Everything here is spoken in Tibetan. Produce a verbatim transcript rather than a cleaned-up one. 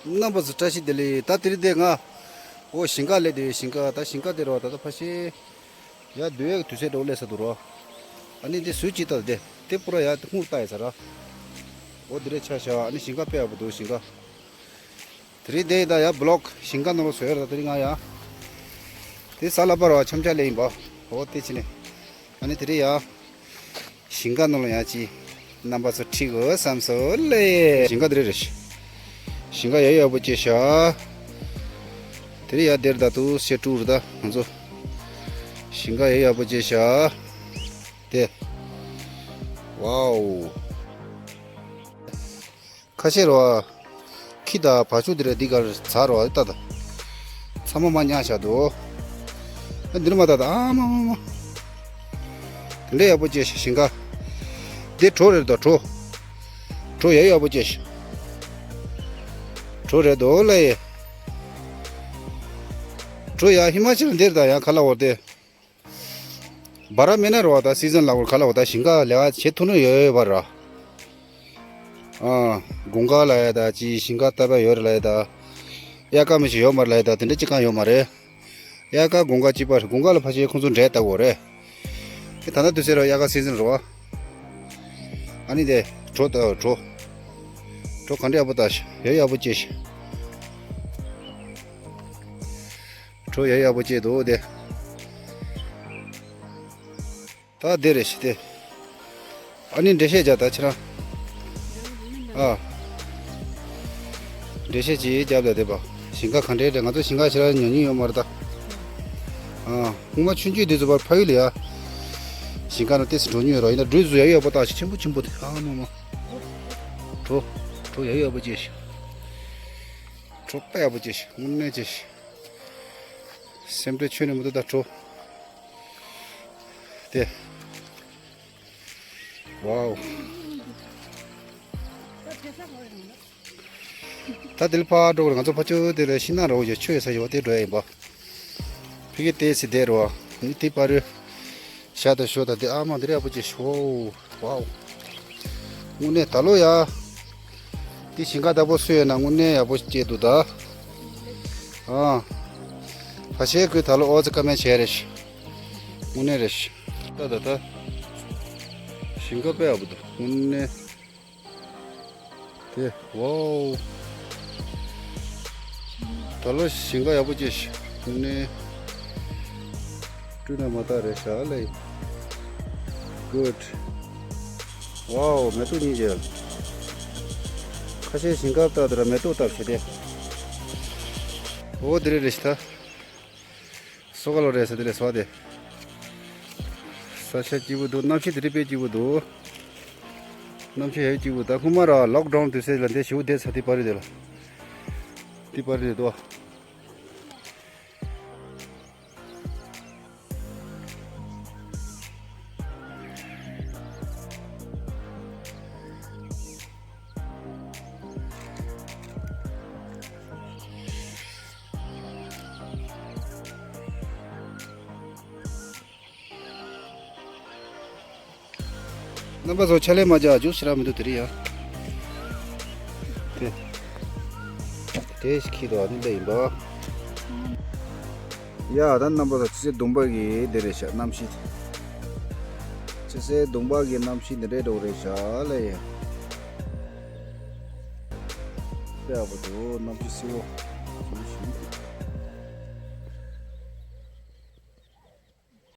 རྣམ་པ་ཚོ་བཀྲ་ཤིས་བདེ་ལེགས། ད་དེ་རིང་དེ་ང་འོ་ཞིང་ཁ་སླེབས་དེ། ཞིང་ཁ་ད་ཞིང་ཁ་དེ་རོ། ད་ད་ཕ་ཤེ་ཡ་སྡོད་ཡག་དུས་ཚོད་འགྲོ་སླེབས་ས་འདུག་རོ། ཨ་ནི་དེ་ཟུར་གཅིག་ད་དེ་དེ་པུ་ར་ཡ་དེ་ཁུངས་ལྟ་ཡ་ས་ར། འོ་དེ་རེད་ཆ་བཞག་ཨ་ནི་ཞིང་ཁ་དཔེ་ཡག་པོ་འདུག་ཞིང་ཁ། དེ་རིང་དེ་ད་ཡ་བི་ལོག་ཞིང་ཁ་ནང་ལ་བཟོས་ཡོད་ར། ད་དེ་རིང་ང་ཡ་དེ་ས་ལ་པ་ར་འཆམ་འཆམ་ལེ་ཡིན་པ། འོ་དེ་ཕྱི་ནས་ཨ་ནི་དེ་རིང་ཡ། ཞིང་ཁ་ནང་ལ་ཡང་ཅིག་རྣམ་པ་ཚོ་ཁྲིད་དགོས་བསམ་སོང་ལེ། ཞིང་ཁ་དེ་རེད་རེད། ཞིང་ཁ་ཡག་ཡག་པོ་བྱས་ཤག་དེ་རེད་ཡ། དེར་ད་དུ་ཤེ་ཀྲུག་རེད། ད་ང་ཚོ་ཞིང་ཁ་ཡག་ཡག་པོ་བྱས་ཤག་དེ། ཝའོ། ཁ་ཤས་རོ། ཁྱི་དང་བ་ཕྱུགས་དེ་རེད། འདི་གར་ཚ་རོ་ཨེ་ལྟ་ད། ཚང་མ་མ་ཉག་བཞག་འདུག་ཨ་འདིར་མ་ལྟ་ད། ཨ་མ་མ་མ། དེ་འདྲ་ཡག་པོ་བྱས་ཤག་ཞིང་ཁ། འདི་གྲོ་རེད་ད། གྲོ། གྲོ་ཡག་ཡག་པོ་བྱས་ཤག་གྲོ་རེད་དོ་ལ་ཡེ། གྲོ་ཡ་ཧི་མ་ཅལ་འདིར་ད་ཡང་ཁ་ལ་འོར་ཏེ། བ་ར་མེད་ན་རོ་བ་ད་སི་ཛན་ལ་འོར་ཁ་ལ་འོ་ད་ཞིང་ཁ་ལས་ཀ་བྱེད་ཐུབ་ནི་ཡོད་བ་ར། ཨ། དགུན་ཁ་ལ་ཡ་ད་ཅི་ཞིང་ཁ་བཏབ་པ་ཡོད་རེད་ལ་ཡ་ད། དབྱར་ཁ་མི་ཞིག་ཡོད་མ་རེད་ལ་ཡ་ད། དེ་འདྲ་ཅི་གང་ཡོད་མ་རེད། དབྱར་ཁ་དགུན་ཁ་གཅིག་པ་རེད། དགུན་ཁ་ལ་ཕ་ཤེ་ཁོང་ཚོ་འབྲས་བཏབ་དགོས་རེད། དེ་ད་ལྟ་དུས་ཚོད་རོ་དབྱར་ཁ་སི་ཛན་རོ་བ། ཨ་ནི་དེ་གྲོ་ད་གྲོ། གྲོ་ག་འདྲ་ཡག་པོ་ད་ཤག་ཡ་ཡག་པོ་བྱས་ཤག་གྲོ་ཡ་ཡག་པོ་བྱས་འདུག་དེ། ད་དེ་རེད་ཤག་དེ། ཨ་ནི་འགྲེལ་བཤད་རྒྱག་ད་ཁྱེད་རང་། ཨ། འགྲེལ་བཤད་ཅིག་རྒྱབ་ད་དེ་པ། ཞིང་ཁ་ག་འདྲས་རེད། ང་ཚོ་ཞིང་ཁ་ཁྱེད་རང་ཉོ་མྱོང་ཡོད་མ་རེད་ད། ཨ། སྔོན་མ་ཆུང་ཆུང་དེ་ཚོ་བར་ཕ་ཡུལ་ལ་ཡ། ཞིང་ཁ་ནང་ཏོག་ཙམ་འགྲོ་མྱོང་ཡོད་ར། ཡིན་ན་འགྲོས་བཟོ་ཡག་ཡག་པོ་ད་ཤག་ཆེན་པོ་ཆེན་པོ་དེ། ཨ་མ་མ། གྲོ། གྲོ་ཡག་ཡག་པོ་བྱས་ཤག་གྲོ་དཔེ་ཡག་པོ་བྱས་ཤག་དངོས་གནས་བྱས་ཤག་སེམས་ཁྲལ་ཁྱོན་ནས་མི་འདུག་ད་གྲོ། དེ། ཝའོ། ད་དེ་ལ་ཕར་འགྲོ་དགོས་རེད། ང་ཚོ་ཕར་ཕྱོགས་དེ་ལ་ཤིང་ནགས་རོགས་ཀྱི་ཆུ་ཡོད་ས་ཡོད་དེ་འགྲོ་ཡ་ཡིན་པ། ཕ་གི་ཏོག་ཙམ་བསྡད་རོགས། ཨ་ནི་དེ་བར་ཞག་དང་ཞོགས་དང་དེ། ཨ་མ་འདི་ར་ཡག་པོ་བྱས་ཤག་ཝའོ། དངོས་གནས་ད་ལོ་ཡ། དེ་ཞིང་ཁ་བདག་པོ་སུ་ཡོད་ན་དངོས་གནས་ཡག་པོ་སྐྱེས་འདུག་ད། ཨ། ཕ་ཤེ་ཁོས་ད་ལོ་ཨོ་ཙི་ཀ་མེད་བྱས་རེད་ཤག་དངོས་གནས་རེད་ཤག་ད་ད་ད། ཞིང་ཁ་དཔེ་ཡག་པོ་འདུག་དངོས་གནས། དེ་ཝའོ། ད་ལོ་ཞིང་ཁ་ཡག་པོ་སྐྱེས་ཤག་དངོས་གནས། སྤྲུལ་ན་མ་བཏགས་རེད་ཤག་ལེ། གུཌ། ཝའོ། མེ་ཏོག་གཉིས་ཀྱི། ཁ་ཤས་ཞིང་ཁ་བཏབ་དེ་ར་མེ་ཏོག་བཏབ་བྱས་ཏེ། འོ་དེ་རེད་རེད་ཤག་ད། སོ་ག་ལོ་རེད་ས་དེ་ལས་སོ་དེ། ས་ཆ་སྐྱིད་པོ་འདུག་གནམ་གཤིས་དེ་རིང་དཔེ་སྐྱིད་པོ་འདུག་གནམ་གཤིས་ཡག་སྐྱིད་པོ། ད་སྔོན་མ་ར་ལོག་ཌའུན་དུས་ཚོད་ལ་འདི་ཞེ་པོ་བསྡད་ས་དེ་པར་རེད་དེ་ལ། དེ་པར་རེད་དོ། རྣམ་པ་ཚོ་ཕྱག་ལས་མ་རྒྱག་རྒྱུ་ཞེ་དྲག་མི་འདུག་དེ་རིང་ཡ། དེ། དེ་ཞིག་ཁྱི་དོ་ཨ་ནི་འདི་ཡིན་པ། ཡ་ད་རྣམ་པ་ཚོ་ཕྱི་ཚེས་བདུན་པ་གི་འདི་རེད་ཤག་གནམ་གཤིས། ཕྱི་ཚེས་བདུན་པ་གི་གནམ་གཤིས་འདི་འདྲའི་འགྲོ་རེད་ཤག་ལེ། དཔེ་ཡག་པོ་འདུག་གནམ་གཤིས་བསིལ་པོ།